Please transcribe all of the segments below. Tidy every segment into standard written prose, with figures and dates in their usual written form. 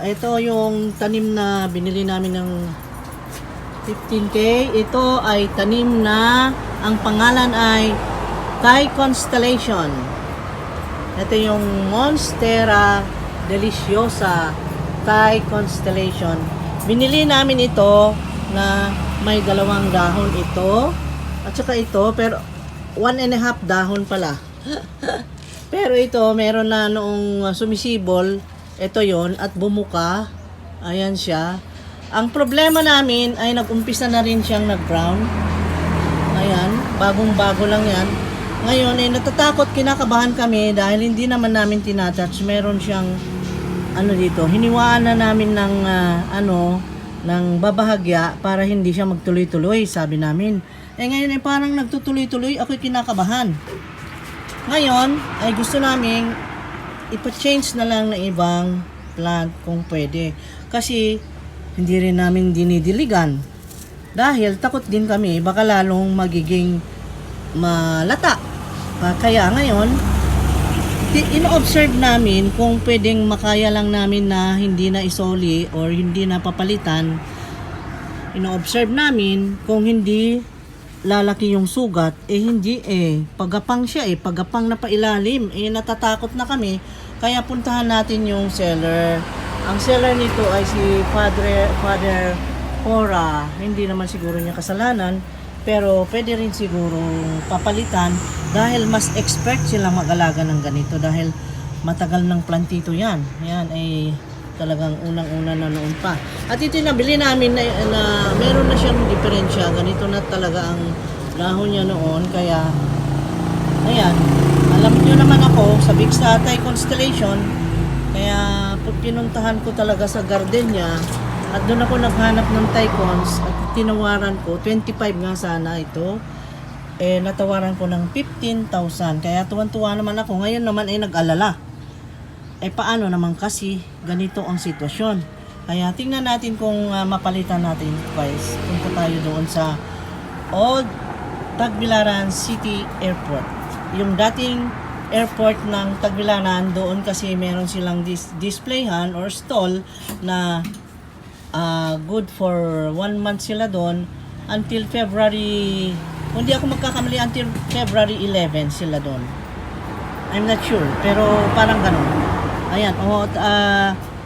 Ito yung tanim na binili namin ng 15K. Ito ay tanim na ang pangalan ay Thai Constellation. Ito yung Monstera Deliciosa Thai Constellation. Binili namin ito na may dalawang dahon ito at saka ito, pero 1.5 dahon pala. Pero ito, meron na noong sumisibol, ito yon at bumuka. Ayan siya. Ang problema namin ay nag-umpisa na rin siyang nag-brown. Ayan, bagong-bago lang yan. Ngayon ay natatakot, kinakabahan kami dahil hindi naman namin tinatouch. Meron siyang ano dito, hiniwaan na namin ng ano, ng babahagya para hindi siya magtuloy-tuloy, sabi namin. Eh ngayon ay parang nagtutuloy-tuloy, ako'y kinakabahan. Ngayon ay gusto naming ipa-change na lang ng ibang plant kung pwede. Kasi hindi rin namin dinidiligan. Dahil takot din kami baka lalong magiging malata. Kaya ngayon, ino-observe namin kung pwedeng makaya lang namin na hindi na isoli or hindi na papalitan. Ino-observe namin kung hindi lalaki yung sugat, eh hindi eh. Pagapang siya eh, pagapang na pailalim, eh natatakot na kami. Kaya puntahan natin yung seller. Ang seller nito ay si Father Cora. Hindi naman siguro niya kasalanan, pero pwede rin siguro papalitan dahil mas expert sila mag-alaga ng ganito dahil matagal ng plantito yan. Yan ay talagang unang-una na noon pa. At ito yung nabili namin na meron na siyang diferensya. Ganito na talaga ang dahon niya noon. Kaya, ayan, alam niyo naman ako sa Big Satay Constellation. Kaya pinuntahan ko talaga sa garden niya. At doon ako naghanap ng Tycons at tinawaran ko, 25 nga sana ito. Eh, natawaran ko ng 15,000. Kaya tuwan-tuwa naman ako. Ngayon naman ay nag-alala. Eh paano naman kasi ganito ang sitwasyon. Kaya tingnan natin kung mapalitan natin, guys. Punta tayo doon sa Old Tagbilaran City Airport. Yung dating airport ng Tagbilaran, doon kasi meron silang displayhan or stall na good for one month sila doon until February, kung di ako magkakamali, until February 11 sila doon. I'm not sure, pero parang ganun. Ayan, oh, at,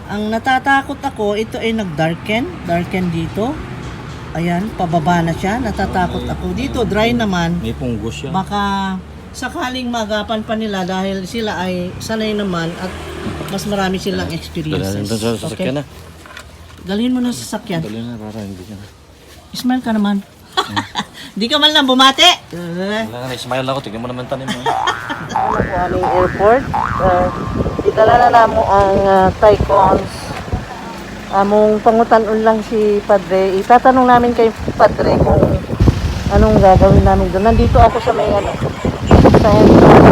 ang natatakot ako, ito ay nag-darken, darken dito. Ayan, pababa na siya, natatakot ako. Dito, dry naman. May punggos siya. Baka sakaling magapan pa nila dahil sila ay sanay naman at mas marami silang experiences. Dalhin sa sasakyan na. Dalhin mo na sa sasakyan. Dalhin na para hindi ka na. Smile ka naman. Di ka man lang bumate. Wala nga, smile ako. Tignan mo naman tanim mo. Ano po aming airport. Idala na namo ang Tycons. Among pangutanon lang si Padre. Itatanong namin kay Padre kung anong gagawin namin doon. Nandito ako sa may ano, sa entrance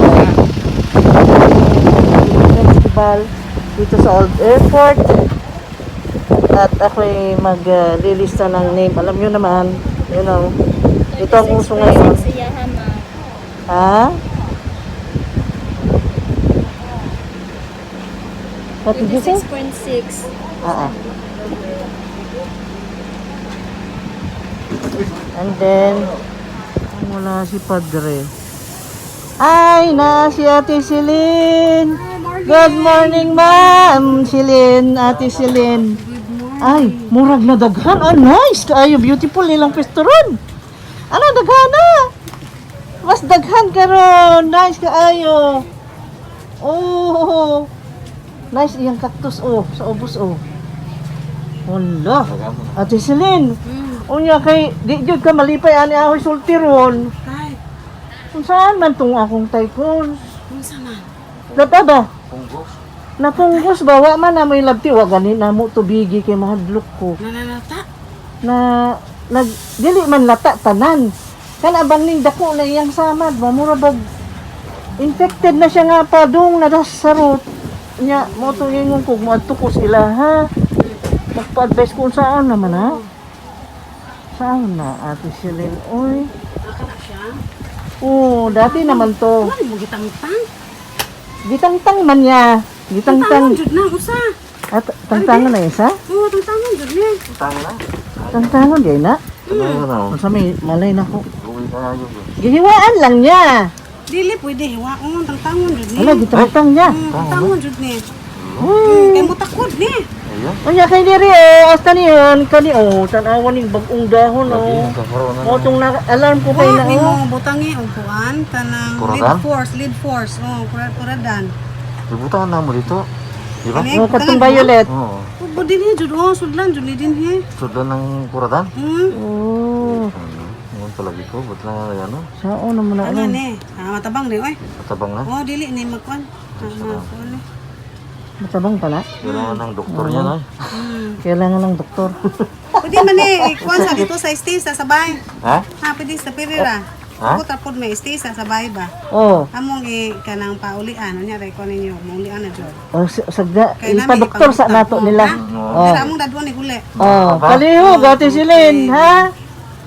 ng festival dito sa Old Airport. At ako'y maglilista ng name. Alam nyo naman, ito ang uso ngayon. Siyahan, ma'am. Ha? What did you say? 26.6. Ah. And then, wala si Padre. Ay, na si Ate Celine. Good morning, ma'am. Celine, Ate Celine. Ay, murag na daghan. Oh, nice. Kaayo, beautiful nilang restaurant. Ano, daghan na. Mas daghan karon. Nice kaayo. Oh, nice iyang cactus oh, sa ubos oh. Wala. Ate Celine, unya kay di jud ka malipay ani ahoy sulti ron. Ay, Kung saan man tong akong tycoon? unsa man? Lata ba? Punggos? Napunggos ba? Wa man na may labti. Wa gani na mo tubigi kay mahadlok ko. Nananata? Na, nag, dili man lata tanan. Kana bang ning dako na iyang samad ba? Mura bag infected na siya nga padung na das sa root. Nya, mo to ingon ko moadto ko sila ha. Magpa-advise ko saan naman ha. Saan na Ate Celine? Oy. Naka na siya? Oo, dati naman to. Wala mo gitangtang? Gitangtang man niya. Gitangtang. Gitangtang jud na usa. At tangtangon na isa? Oo, tangtangon jud ni. Tanga na. Tangtangon di na. Ano na? Unsa may malay na ko. Uwi ka yun. Gihiwaan lang niya. Dili pwede hiwaon, tangtangon jud ni. Ala, gitangtang niya. Tangtangon jud ni. Uy. Kay mutakod ni. Ayan. Unya kay diri oh, asta niyon kani oh, tan-awan ning bag-ong dahon Lagi oh. nagkakaroon na. Mo tong na alarm ko kay Wa na ni oh. mo butangi og kuan kanang lead Kuradan? force, lead force. Oh, kuradan. Ibutangan na mo dito. Di ba? Kani, Oh, katong butangan mo. violet. Oo. Ug dinhi jud oh, sudlan jud ni dinhi. Sudlan ng kuradan. Oh, Ngayon palagi ko. Ba't na ano? sao naman na Ano ano? ni? Ah, matabang ni oy. Matabang na. Oh, dili ni magkuan. Ah, makuan ni. Matabang pala. Kailangan ng doktor niya na. Kailangan ng doktor. Pwede man ni ikuan sa dito sa stay sa sabay. Ha? Ha, pwede sa Pereira. Ha? Ako tapod may stay sa sabay ba. Oh, Among i kanang paulian unya ray kuan ninyo, maulian na jud. oh sagda Kay nami ipadoktor sa ipangutang. nato nila. Ha? Oh. Pero among dadwon ni huli. Oh, palihog Ate Silin, ha?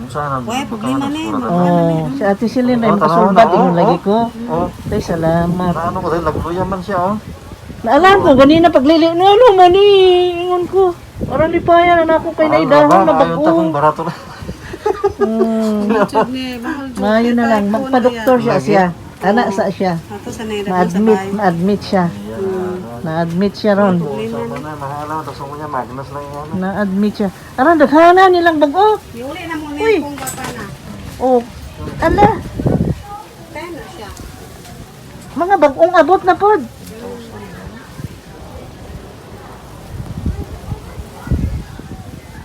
Saan ang Uy, problema ni. Oh, si Ate Silin ay Oh, tanaw makasulbat na, ingon oh, lagi oh. ko. Oh. Tay salamat. Na ano ko dahil nagluya man siya oh. Naalam ko ganina paglili no ano man ni ingon ko. Aron di pa yan anak ko kay naidahon na Ayaw bag-o. takong barato na. Jud ni, bahal jud. Maayo na lang magpa-doktor siya siya. Anak sa siya. Ato sa nay dadwon sa Ma-admit, bay. ma-admit siya. Na-admit siya ron. Sa mga mahala, tapos mo niya magnas lang yan. Na-admit siya. Aron daghana nilang bag-o. Niuli na mo ni kung bapa na. Oh. Ala, Tayo na siya. mga bag-ong abot na pod.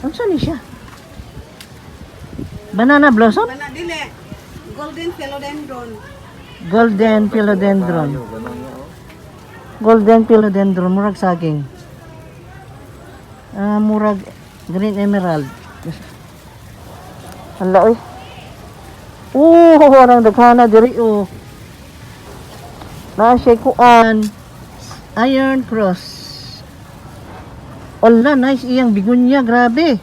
Unsa ni siya? Banana blossom? Bana dili. Golden philodendron. Golden philodendron. Golden philodendron, murag saging. Ah, murag green emerald. Hala oy. Oh, warang daghana diri oh. Naa siya kuan. Iron Cross. Ala, nice iyang bigunya, grabe.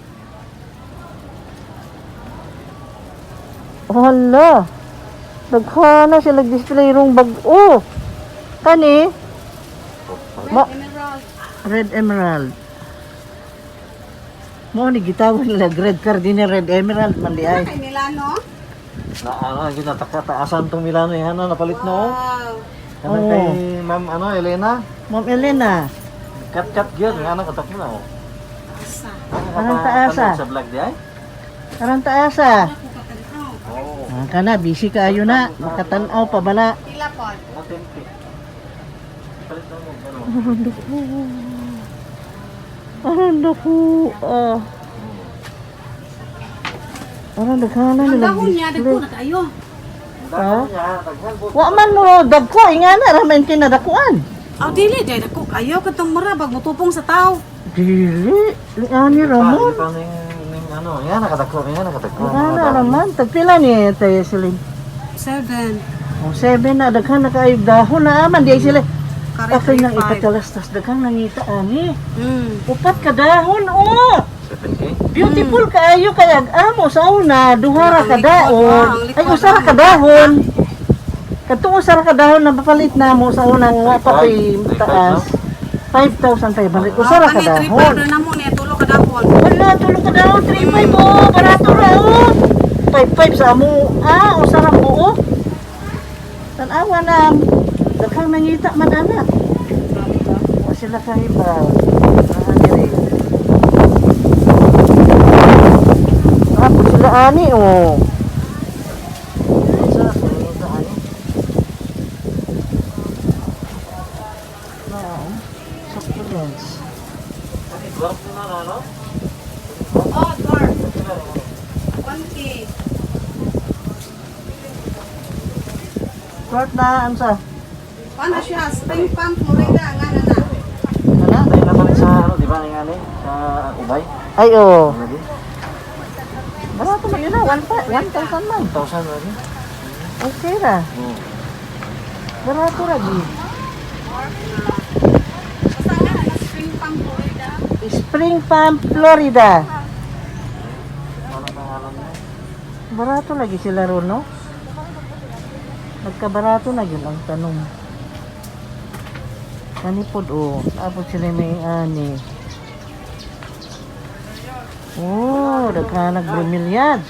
Hala. Daghana sila display rong bag-o. Kani? Red emerald. Red Emerald. Mo ni gitawag nila Red Cardinal Red Emerald man di ay. Kay Milano. Na ano, ginataka-taasan tong Milano yan, ano, napalit no. Wow. Ano Oo. kay Ma'am ano, Elena? Ma'am Elena, Cut-cut gyud, nga ano katak na oh. Asa. Parang taasa. Sa vlog di ay? Karang taasa. Ako kakadto. Oo. Ah, kana busy kaayo na, makatan-aw pa bala. Pila pod. Authentic. Palit na mo, ano. Arang dako. Ah. Arang daghana Ang nila dahon niya display. dagko na kaayo. Ha? Ya, daghan po. Wa man mo dagko ingana ra man kinadakuan. Aw dili day dagko kaayo katong mura bag mutupong sa tao. Dili, ani ramon. Pa, ning ning ano, yan nakadako, yan nakadako. Ingana raman tagpila ni tayo silin. 7. Oh, 7 na daghan na kaayo dahon na aman di ay sila. Kare Okay nang 3.5. ipatalastas daghang nangita ani. Mm. 4 ka dahon oh. 7K. Beautiful kaayo kay ag-amo sa una duha ra ka Ang likod, ah, daon. ang likod, Ay usa ra ah. ka dahon. Kadtong usa ra ka dahon na papalit namo sa unang wa pa koy 3.5, taas. 5,500 usa ra ka Kani dahon. 3.5 na mo niya tulo ka dahon. Wala, tulo ka dahon, 3.5 oh, barato ra oh. 5.5 sa amo. Ah, usa ra buo. Tan-awa na daghang nangita man ana. Wa sila kahibaw. Ah, dire. Ah, po sila ani oh. Sa sa ani. No. Succulents. Dwarf na ano? Oh, dwarf. 1K. Short na ang sa. Paano siya? Spring Palm, Florida. Nga na na. Ano? Tayo napalit sa ano, di ba ning ani? Sa Ubay. Ay oh. Lagi. Barato man yun ah. 1,000 man. 1,000 lagi. Okay ra. Oo. Barato ra gi. Basta nga na, Spring Palm, Florida. Spring Palm, Florida. Ano pangalan niya? Barato lagi sila ron, no? Nagkabarato na yun ang tanong. Kanipod, oh. Tapos sila may ani. Oh, daghanag bromeliads.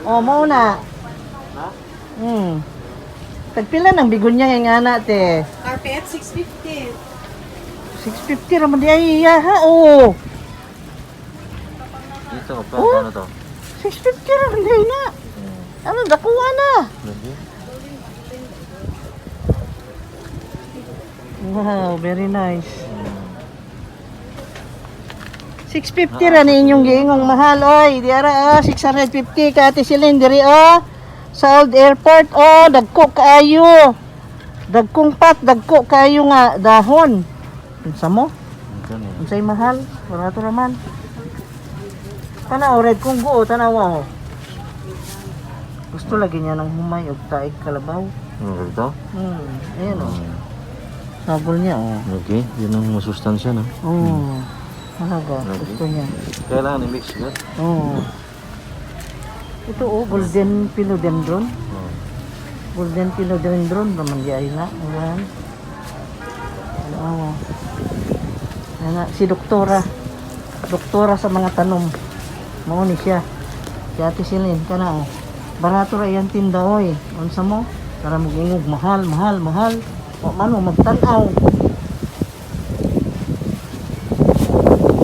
Oh, mao na. Tagpila ng bigunya nga nga na, te? Carpet, 650. 650 raman di ay iya ha. Oh, Dito, pa, Oh. ano to? 650 raman di ay na. Ano, dakuha na. Lagi. Wow, very nice. 650 ra ni inyong giingong mahal oy. Di ara ah, 650 ka Ate Celine diri oh. Sa old airport oh, dagko kaayo. Dagkong pat, dagko kaayo nga dahon. Unsa mo? Ito ni. Unsay mahal? Barato raman. Tanaw red kunggo oh, tanawa oh. Gusto lagi niya ng humay og taig kalabaw. Ano dito? Ayan oh. Sabol niya oh. Okay, yun ang masustansya, no? Oo. Talaga, Lagi. gusto niya. Kailangan i-mix yun. Oo. Ito oh, golden philodendron. Oh. Golden philodendron naman di ay na. Ayan. Oo. Ayan na, si doktora. Doktora sa mga tanom. Mao ni siya. Si Ate Celine, kana oh. Barato ra iyang tinda oy. Unsa mo? Para mag-ingog mahal, mahal, mahal. Wa man mo magtan-aw.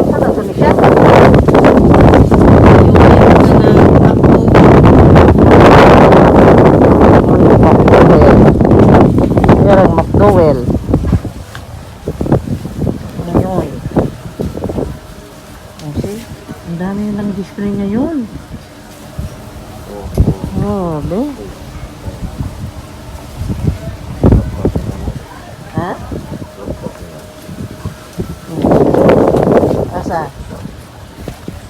Sana to ni siya? McDowell. Merong McDowell. Ano yun? Oh, see? Ang dami nilang display ngayon. Oh, be. Ha? Asa?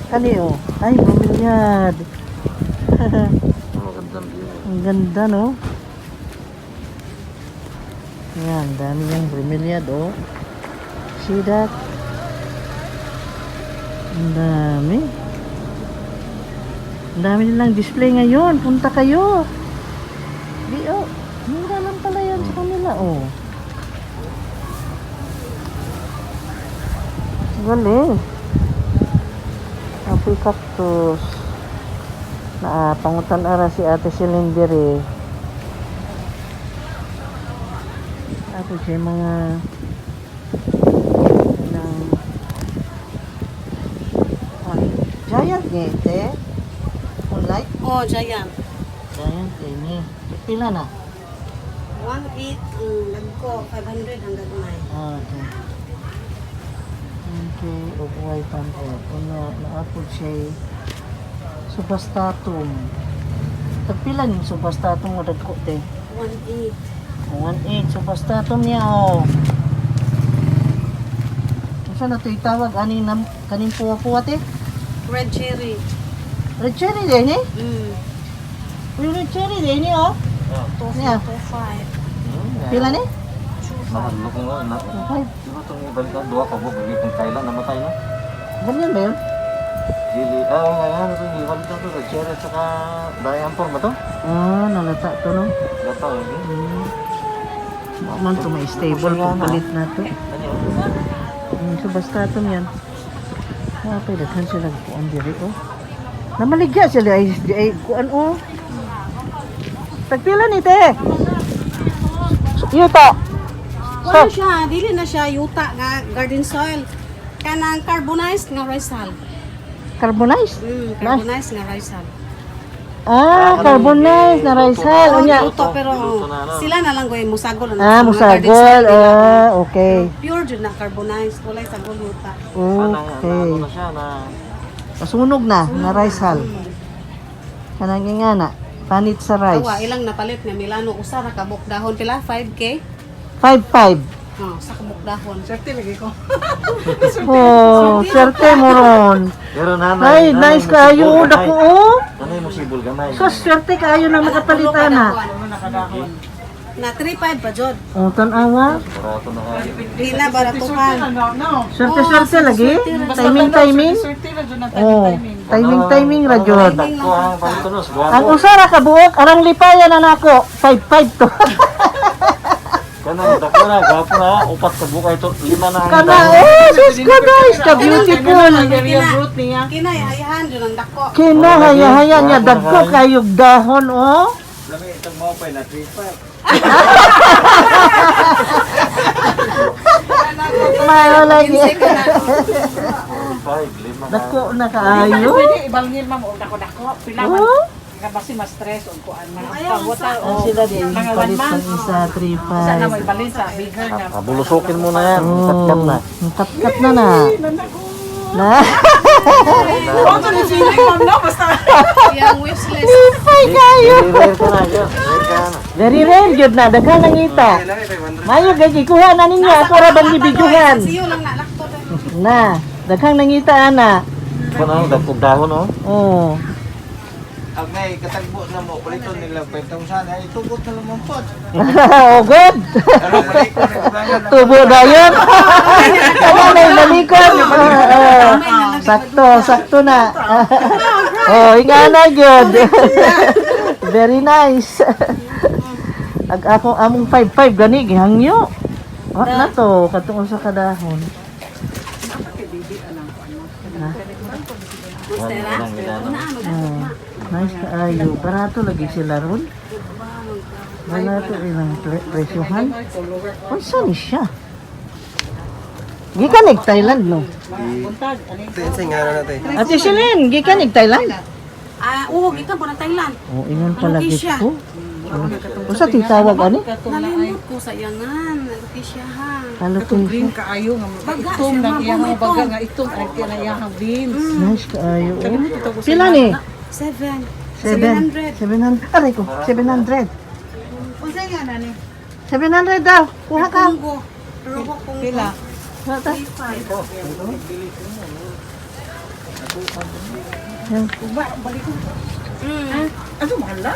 Kani oh. Ay, bumilyad. Ang magandang view. Ang ganda, no? Yan, dami niyang bromeliad, oh. See that? Ang dami. Ang dami nilang display ngayon. Punta kayo. Di, oh. Mura lang pala yan sa kanila, oh. Galing. Apoy cactus. Na pangutan ara si Ate Celine diri. Ako siya mga ng oh, giant ngete. Moonlight? Oh, giant. Giant ini. Pila na? 1.8 ang dagko, 500 ang gagmay. Ah, okay. Okay, og white and all. Unya, naapod siya subastatum. Tagpila yung subastatum nga dagko te? 1.8. 1.8. So, basta ito niya, oh. Unsa na ito itawag? Aning nam, kaning puwa-puwa, te? Red cherry. Red cherry din, eh? Uy, red cherry din, eh, oh. 2.5. Yeah. Pila ni? Nahadlok ko nga. Na, 5. di ba itong ibalik na duha ka mo? Bagay kung kailan namatay na? Ganyan ba yun? Dili, ah, nga yan. Itong ibalik na ito. Red cherry at saka diamond ba ito? Ah, nalata to, no? Gata, eh. Man to, may stable pagpalit na to. Ano yun? So, basta ito yan. Ah, pwede daghan sila kuan diri, oh. Namaligya sila ay, ay kuan, oh. Tagpila ni, te? Yuto. Wala siya, dili na siya yuta nga garden soil. Kanang carbonized nga rice hull. Carbonized? Carbonized nga rice hull. Ah, carbonized na rice hull. Oh, Unya. luto, pero Luto na, ano? sila na lang goy musagol na Ah, sa mga garden musagol. soil nila. Ah, okay. Pero pure jud na carbonized, walay sagol yuta. Ah, na, Okay. ano na siya na... Nasunog na, na rice hull. Kanang nga na, panit sa Awa, rice. ilang napalit nga Milano usa ra ka buok dahon pila 5K. 5-5. Oh, sa kabuk dahon. Oh, swerte mo ron. Pero nanay, Ay, nice kaayo. Oh, dako, oh. Nanay mo sibol gamay. So, swerte kaayo na makapalit, ana. Na 3.5 pa jud. Oh, tanawa. Barato na kayo. Di na baratuhan. Swerte, swerte lagi. Timing, timing. Oh, timing, timing ra jud. Dagko ang palito Ang usa ra ka buok, arang lipayan na nako. 5-5 to. Kanang dako na, gwapo na, upat ka buka ito, lima na ang Kana, dahon. oh, sus ko guys, ka beautiful. Kina, kina, ayahan, dyan ang dako. Kina, haya-haya niya, dagko kayog dahon, oh. Lami itong mo pa na 3.5. Mayo lagi. Five, lima na. Dako na kaayo. Pwede ibalngin, ma'am, og dako-dako. Pila man Oh. kasi ma-stress og kuan man. Ayaw, Pagwata Ang o sila din, mga one palit ng month. isa, Sa na 3-5. may balin sa bigger na. Kabulusukin mo na yan, kat na. Oh, kat na na. Na? Ano ni feeling, ma'am, no? Basta Yang wishlist. Lipay kayo. Very rare ka na, yun. Rare ka na. Very rare gyud na, daghan nang ita. Mayo gay gikuha na ninyo, ako ra bang gibidyuhan. Siyo lang na, lakto. Na, daghang nangita ana. Ito na, dagkong dahon, oh. Oh. Ang may katagbo na mo, paliton nila 5,000. Ay, tugot na lang po. Oh, good. Ano, balik ko na. Tubo na yun. Ano na yung balikon. Oo. Sakto, sakto na. Oh, inga na gyud. Very nice. Ag ako among 5-5 gani gihangyo. Wa na to katong sa kadahon. Oh, nice kaayo. Barato lagi sila ron. Barato ilang presyohan. Unsa ni siya? Gikan ig Thailand, no? Ate Celine, gikan ig Thailand? Ah, oo, gikan po ng Thailand. Oh, ingon pala Ano gid siya? ko. Unsa titawag ani? Nalimot ko sa iyangan. Alocasia ha. Alocasia. Green kaayo nga Baga itom siya, ng ma'am. iyang Bumay baga to. nga itom ang kaya iyang beans. Nice kaayo. Oh. Pila ni? Seven. Seven. 700. 700. Aray ko, 700. Unsa nga na ni? 700 daw. Kuha ka. Congo. Robo Congo. Pila? Kuha ta. 3.5. Yan. Ano mahal na?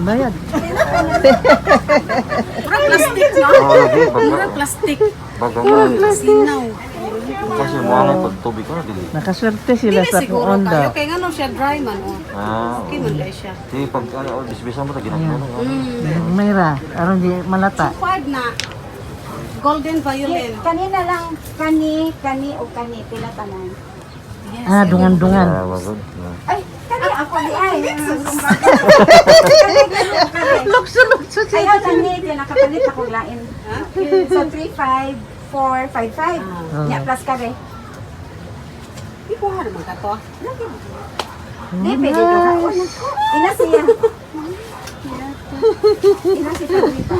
Bayad. Murag plastic, no? Oh, lagi, baga. Murag plastic. Baga nga. Sinaw. Kasi mo ang pagtubig ko na, dili. Nakaswerte sila Dili sa siguro puon kayo. daw. Kay ngano siya dry man, oh. Ah, Okay man kay siya. Di, pag, ano, oh, bisbisan mo, ginagawa na. Mayra, aron di malata. 5 na. Golden violin. Kanina lang, kani, kani o kani, pila tanan. Yes. Ah, dungan-dungan. Ah, wagod. Ay, kani ako di ay. Lukso-lukso siya. Ayaw, kani, kaya nakapalit ako lain. So, 3, 5, 4, 5, 5. Nya, plus ka re. Ikuha naman ka to. Di, pwede ka. Oh, naku. Ina siya. Ina si Pablito.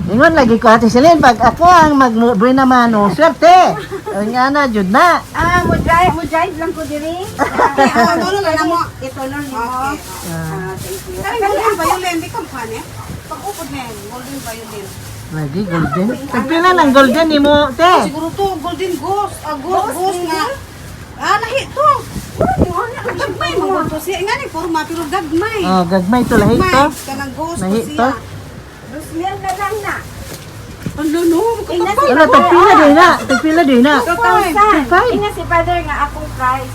Ingon lagi ko, Ate Celine, pag ako ang magbuena mano, swerte. Ang nga na, jud na. Ah, mo drive lang ko diri. Ah, ano lang na mo. Ito lang nimo. Okay. Ah, thank you. Kani golden violin, di ka mukha niya. Pag-upod na yan, golden violin. Lagi, golden. Tagpila ng golden ni mo, te. Siguro to, golden ghost. Ah, ghost, ghost nga. Ah, lahi to. Gagmay mo to siya. Nga ni forma, pero gagmay. Oh, gagmay to, lahi Gagmay. to. Kanang ghost Lahi to to. siya. 2,000 na lang na. Ano no? Ina si Ano, tagpila din na. Tagpila din na. 2,000. Five. Ina si father nga akong price.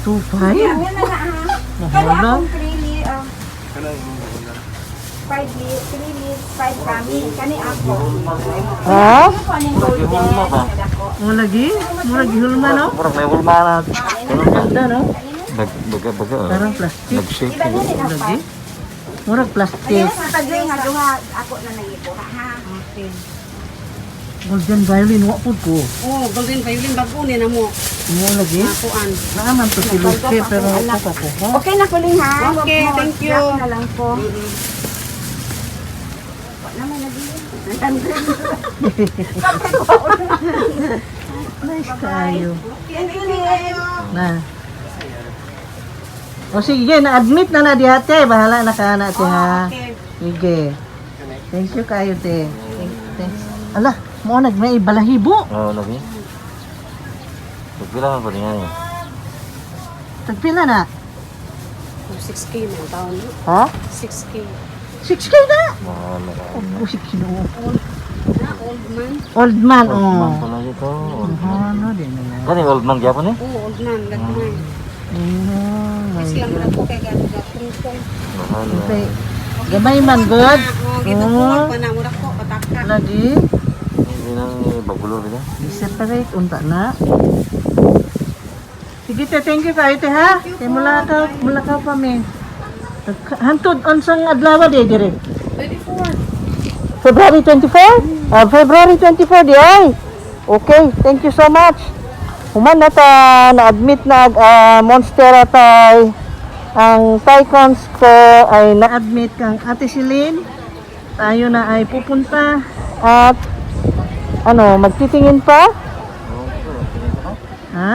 2,500. Yan na na ha. Mahal Kani na. akong 3 li, 5 li, 3 li, 5 kami. Kani ako. Ha? Ano ko aning golden? Hulma ba? Kadako. Mo lagi? Mo lagi hulma, no? Murag may hulma na. Ganun ba? Ganda, no? Nag, baga, baga. Oh. Parang plastic. Nag-shake. Iba na rin ang Lagi? Murag plastic. Ayun, sa tagay nga duha ako na nangikuha ha. Okay. Golden violin, wa pud ko. Oh, golden violin bago ni na mo. Mo lagi? Nakuan. Naaman to si Lupe, pero ako kakuha. Okay na kuling ha. Okay, thank you. Drop na lang po. Wala naman naging. Nice kayo. Thank you, Lynn. Na. O sige, na-admit na na diha, te. Bahala na ka na, te, ha? Okay. Sige. Thank you kayo, te. Thanks. Ala, mo nag may balahibo. Oo, lagi. Tagpila man pa rin yan. Tagpila na. Oh, 6K man taon. No? Ha? 6K. 6K na. Mahal na. Oh, si Kinoo. Old na, old man. Old man, Old man oh. pala ito. Old man. Ano din na. Gani, old man gyapon eh. Oh, old man, gagmay. Oh, my Sila God. mo na po kay gagmay. Mahal na. Okay. Gamay man god. Oh, gitukuwag pa na mura ko pataka. Lagi. Hindi nang bagulo rin. I-separate unta na. Sige te, thank you kayo te ha. Kay mula ka, mula ka pa mi. Hantod unsang adlaw di dire? 24. February 24? Ah, February 24 di ay. Okay, thank you so much. Human na ta na-admit na Monstera tay ang Tycons ko ay na-admit kang Ate Celine. Tayo na ay pupunta at ano, magtitingin pa? Ha?